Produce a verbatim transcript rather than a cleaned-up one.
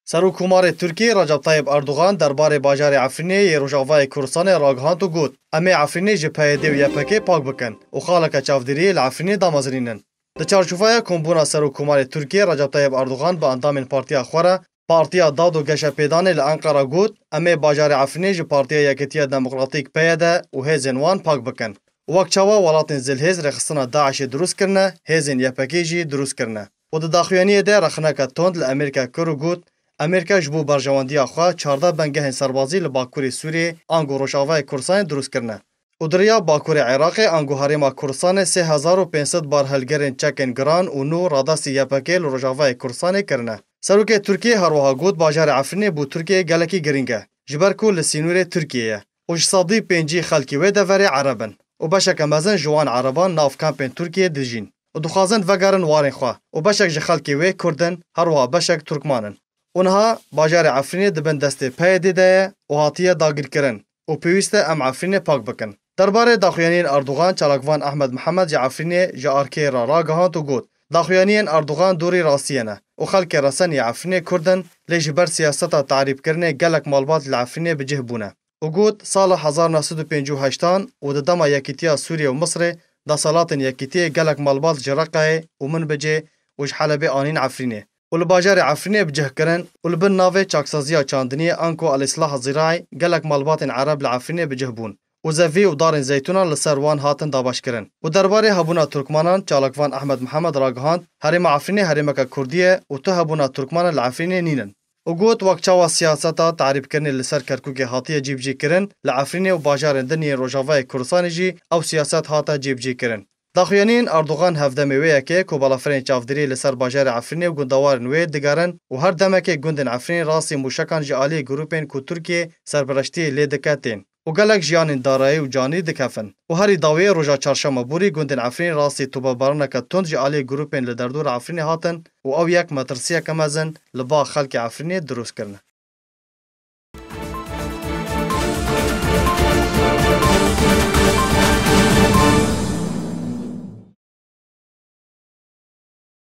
Serokkomarê Tirkiyê Recep Tayyip Erdogan derbarê bajarê Efrînê yê Rojavayê Kurdistanê ragihand û got, Em ê Efrînê ji P Y D û Y P G pak bikin û xaleke çavdêriyê li Efrînê damezinînin. Di çarçoveya kombûna Serokkomarê Tirkiyê Recep Tayyip Erdogan bi endamên partiya xwe re, Partiya Dad û Geşepêdanê li Enqera got, Em ê bajarê Efrînê ji Partiya Yekîtiya Demokratîk P Y D û hêzên wan pak bikin. Wek çawa welatên zilhêz rêxistina DAIŞê dirust kirine, hêzên Y P G jî dirust kirine. Û di daxuyaniyê de rexneke tund li Amerîka kir û got, Amerîka ji bo berjewendiya xwe çardeh bingehên serbazî li Bakurê Sûriyê ango Rojavayê Kurdistanê dirust kirine. Û di riya Bakurê Iraqê ango Herêma Kurdistanê sê hezar û pênc sed barhelgerên çekên giran û nû radestî Y P G li Rojavayê Kurdistanê kirine. Serokê Tirkiyê her wiha got, Bajarê Efrînê bo Tirkiyeyê gelekî girîng e, ji ber ku li sînorê Tirkiyê ye û ji sedî pêncî xelkê wê deverê Ereb in û beşeke mezin ji wan Ereban nav kampên Tirkiyê dijîn û dixwazin vegerin warên xwe û beşek ji xelkê wê Kurd in, her wiha beşek Turkman in. Û niha bajarê Efrînê di bin destê P Y D de ye û hatiye dagirkirin û pêwîst e em Efrînê pak bikin. Derbarê daxuyaniyên Erdogan, çalakvan Ehmed Mihemed ji Efrînê ji arkeyê re ragihand û got, Daxuyaniyên Erdogan dorî rastiyê ne û xelkê resen yê Efrînê Kurd in, lê ji ber siyaseta tarîbkirinê gelek malbat li Efrînê bi cih bûne. Û got, Sala hezar neh sed û pêncî û heştan û di dema Yekîtiya Sûriye û Misirê, deselatên Yekîtiyê gelek malbat ji Reqayê û Minbicê û ji Helebê anîn Efrînê û li bajarê Efrînê bi cih kirin û li bin navê çaksaziya çandiniyê anku El-Îslah Zîraî gelek malbatên Ereb li Efrînê bi cih bûn û zevî û darên zeytûnan li ser wan hatin dabeşkirin. Û derbarê hebûna Turkmanan, çalakvan Ehmed Mihemed ragihand, Herêma Efrînê herêmeke Kurdî ye û tu hebûna Turkmanan li Efrînê nînin. Û got, Wek çawa siyaseta tarîbkirinê li ser Kerkûkê hatiye cîbicîkirin, li Efrînê û bajarên din yên Rojavayê Kurdistanê jî ew siyaset hate cîbicîkirin. Daxuyaniyên Erdogan hevdemê wê yekê ku balafirên çavdêrî li ser bajarê Efrînê û gundewarên wê digerin û her demekê gundên Efrînê rastî mûşekan ji aliyê grûpên ku Tirkiye serpereştiyê lê dike tên û gelek jiyanên darayî û canî dikefin. Û herî dawiyê roja çarşema borî gundên Efrînê rastî topebaraneke tund ji aliyê grûpên li derdora Efrînê hatin û ew yek metirsiyeke mezin li ba xelkê Efrînê dirust kirine.